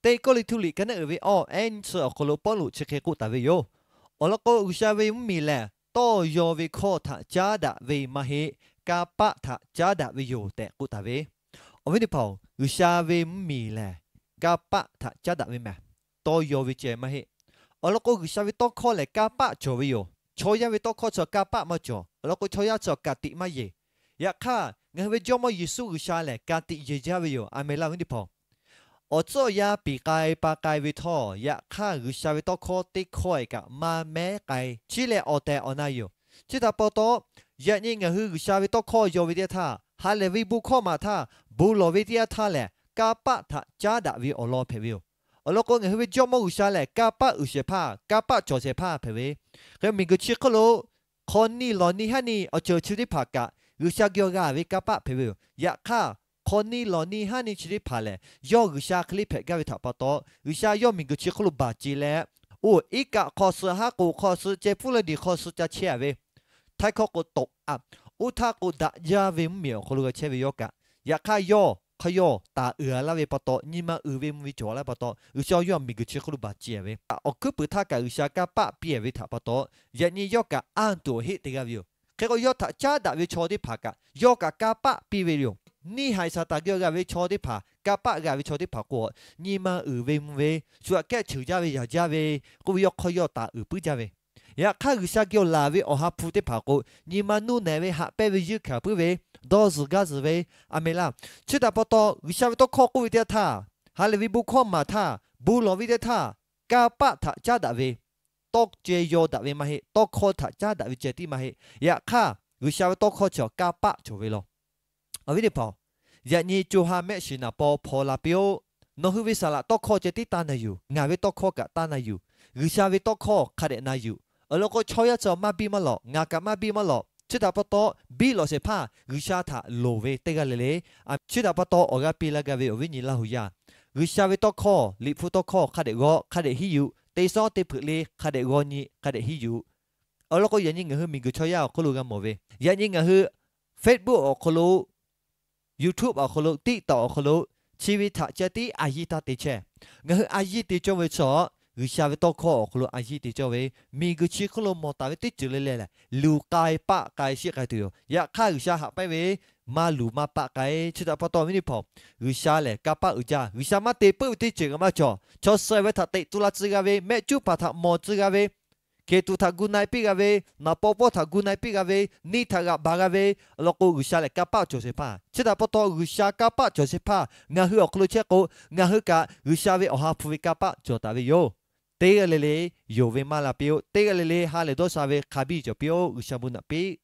Teˇ Kawˇrenˍhtuˆ liꞈ ka naˉ uiˍ ve awˬ ehˉ nyiˇ chi awˬ hk'aw lo Pawˇluꞈ chi hk'e k'oˆ taˍ ve yoˬ. Awˬ lawn k'o, G'uiˬsha ve mvuhˇmiˬ lehˬ tawˇ yaw ve hkawˇ htaꞈ caˉ daꞈ ve maˇ heˆ, kanˇ paˆ htaꞈ caˉ daꞈ ve yoˬ tehꞈ k'oˆ taˍ ve. Awˬ viˉ teˇ hpaˍ-oˬ, G'uiˬsha ve mvuhˇmiˬ lehˬ kanˇ paˆ htaꞈ caˉ daꞈ ve mehˍ. Tawˇ yaw ve ceh maˇ heˆ. Awˬ lawn k'o, G'uiˬsha ve tawˇ hkawˇ lehˬ kanˇ paˆ cawˬ ve yoˬ. Chaw yaˇ ve tawˇ hkawˇ chi kanˇ paˆ maˇ cawˬ. Awˬ lawn k'o, chaw yaˇ chi ka tiꞈ maˇ yeˬ. Yaꞈ hk'aˇ, ngaˬ hui ve Jawˇmawˇ Yeˍsuˆ G'uiˬsha lehˬ ka tiꞈ yeˬ jaˇ ve yoˬ. Aˬ menˍ laˇ, awˬ viˉ teˇ hpaˍ-oˬ. Awˬ tcuhˉ awˬ yanˇ piˍ k'ai pa k'ai ve htawˇ, yaꞈ hk'aˇ G'uiˬsha ve tawˇ hkawˇ teˇ hkawˇ-e kaꞈ maˇ mehˉ k'ai, chi lehˬ awˬ tehˬ awˬ na yoˬ. Chi htaꞈ pa taw, yaꞈ nyi ngaˬ hui G'uiˬsha ve tawˇ hkawˇ yaw ve teˇ htaˇ, ha lehˬ ve bon hkawˇ maˬ htaˇ, bon lawˬ ve teˇ yanˇ htaˇ lehˬ, kanˇ paˆ htaꞈ caˉ daꞈ ve awˬ lawn hpehꞈ ve yoˬ. Awˬ lawn k'o, ngaˬ hui ve Jawˇmawˇ G'uiˬsha lehˬ kanˇ paˆ uiˍ shehˍ hpaˇ, kanˇ paˆ cawˬ shehˍ hpaˇ hpehꞈ ve. Hk'e miˬguiˬ chi hk'oˆ lo hk'awꞈ nyi lawˬ nyi haˉ nyi awˬ ceuˬ chi teˇ hpaˍ kaꞈ, G'uiˬsha geh g'a ve kanˇ paˆ hpehꞈ ve yoˬ. Yaꞈ hk'aˇ, hk'awꞈ nyi lawˬ nyi haˉ nyi chi teˇ hpaˍ lehˬ, yawˇ G'uiˬsha hk'e le hpehꞈ gaˇ ve htaꞈ pa taw, G'uiˬsha yawˇ miˬguiˬ chi hk'oˆ lo baˬ ce leh, oˇ iˉ kaˆ hk'aw suh, haˉ k'oˍ hk'aw suh, ceh pfuhˇ leh diˬ hk'aw suh ca chehˇ-a ve, htaiˍ hkawˇ k'o tawꞈ-a, oˇ htaˇ k'o daꞈ jaˇ ve mvuhˇmiˬ awˬ hk'aw lo g'a chehˇ ve yawˇ kaꞈ, yaꞈ hk'aˇ yawˇ hk'a yawˇ taˍ uiˍ-a laˇ ve pa taw, nyi ma uiˍ ve mvuhˇ ve cawˬ laˇ pa taw, G'uiˬsha yawˇ miˬguiˬ chi hk'oˆ lo baˬ ce-a ve, awˬ hkuiˉ puiˍ htaˇ kaꞈ G'uiˬsha kanˇ paˆ piˇ-a ve htaꞈ pa taw, yaꞈ nyi yawˇ kaꞈ anˇ tuˬ awˬ heˆ te g'a ve yoˬ. Hk'e k'o, yawˇ htaꞈ caˉ daꞈ ve chaw teˇ hpaˍ kaꞈ yawˇ kaꞈ kanˇ paˆ piˇ ve yoˬ. Neˇ haiˬ Saˍtanˍ geh g'a ve chaw teˇ hpaˍ, kanˇ paˆ g'a ve chaw teˇ hpaˍ k'o, nyi ma uiˍ ve mvuhˇ ve, shu aꞈ kehˉ cheuˬ jaˇ ve yaꞈ jaˇ ve k'oˆ ve, yawˇ hk'aw yawˇ taˍ uiˍ puiˉ jaˇ ve. Yaꞈ hk'aˇ, G'uiˬsha geh awˬ laˬ ve awˬ ha hpu teˇ hpaˍ k'o, nyi ma nuˇ nehˬ ve haꞈ pehnˇ ve yeunˇ hkanˍ puiˉ ve, dawˇ zuhˬ gaˇ zuhˬ ve, aˬ menˍ laˇ. Chi htaꞈ pa taw, G'uiˬsha ve tawˇ hkawˇ k'oˆ ve teˇ yanˇ htaˇ, ha lehˬ ve bon hkawˇ maˬ htaˇ, bon lawˬ ve teˇ htaˇ, kanˇ paˆ htaꞈ caˉ daꞈ ve, tawˇ ceh yaw daꞈ ve maˇ heˆ, tawˇ hkawˇ htaꞈ caˉ daꞈ ve ceh tiˉ maˇ heˆ. Yaꞈ hk'aˇ, G'uiˬsha ve tawˇ hkawˇ chi kanˇ paˆ cawˬ ve law. Awˬ viˉ teˇ hpaˍ-oˬ, yaꞈ nyi co ha mehˆ shiˍ naˍ paw hpaw la piˇ-oˆ. Nawˬ hui ve saˍ laꞈ tawˇ hkawˇ ceh tiˉ taˇ na yuˬ. Ngaˬ ve tawˇ hkawˇ kaꞈ taˇ na yuˬ. G'uiˬsha ve tawˇ hkawˇ hk'a dehꞈ na yuˬ. Awˬ lawn k'o, chaw yaˇ chi maˇ biˇ maˇ lawꞈ, ngaˬ kaꞈ maˇ biˇ maˇ lawꞈ. Chi htaꞈ pa taw, biˇ lawꞈ shehˍ hpaˇ G'uiˬsha htaꞈ loˍ ve teˇ g'aˇ le le. Chi htaꞈ pa taw, awˬ g'aˇ piˇ laˇ gaˇ ve awˬ viˉ nyi Laˇ huˍ yaˇ, G'uiˬsha ve tawˇ hkawˇ, Liꞈ hpu tawˇ hkawˇ hk'a dehꞈ g'awˇ, hk'a dehꞈ hiˉ yuˬ. Teˇ sawˉ teˇ hpeuꞈ le hk'a dehꞈ g'awˇ nyi, hk'a dehꞈ hiˉ yuˬ. Awˬ lawn k'o, yaꞈ nyi ngaˬ hui miˬguiˬ chaw yaˇ awˬ hk'oˆ lo g'a mawˬ ve, yaꞈ nyi ngaˬ hui Facebook awˬ hk'aw lo, YouTube awˬ hk'aw lo, TikTok awˬ hk'aw lo, chi ve htaꞈ ceh tiˉ a yiˇ taˇ te chehˇ. Ngaˬ hui a yiˇ te cawˇ ve chaw, G'uiˬsha ve tawˇ hkawˇ awˬ hk'aw lo a yiˇ te cawˇ ve, miˬguiˬ chi hk'oˆ lo mawˬ taˍ ve teˇ ceuˬ le le lehˬ, luˬ k'ai paˆ k'ai sheˆ k'ai tuˬ yoˬ. Yaꞈ hk'aˇ, G'uiˬsha haꞈ pehnˇ ve maˇ luˬ maˇ paˆ k'ai. Chi htaꞈ pa taw, awˬ viˉ teˇ hpaˍ-oˬ, G'uiˬsha lehˬ kanˇ paˆ uiˍ jaˇ. G'uiˬsha maˇ te puiˉ ve teˇ ceuˬ kaꞈ maˇ cawˬ. Chaw suh ve htaꞈ teꞈ tu la tcuh g'a ve, mehˆ cuˉ paˍ htaꞈ mawˬ tcuh g'a ve, hkeˬ tuˬ htaꞈ gu na-e piˇ g'a ve, naˍ paw pawˆ htaꞈ gu na-e piˇ g'a ve, neˇ htaꞈ g'aꞈ baˬ g'a ve, awˬ lawn k'o, G'uiˬsha lehˬ kanˇ paˆ cawˬ shehˍ hpaˇ. Chi htaꞈ pa taw, G'uiˬsha kanˇ paˆ cawˬ shehˍ hpaˇ ngaˬ hui awˬ hk'aw lo chehˇ k'o, ngaˬ hui kaꞈ G'uiˬsha ve awˬ ha hpu ve kanˇ paˆ cawˬ taˍ ve yoˬ. Teˇ g'aˇ le le yonˍ ve maˇ la piˇ-oˆ. Teˇ g'aˇ le le ha lehˬ dawˇ sha ve hk'a biˇ cawˬ piˇ-oˆ. G'uiˬsha bon naꞈ piˇ.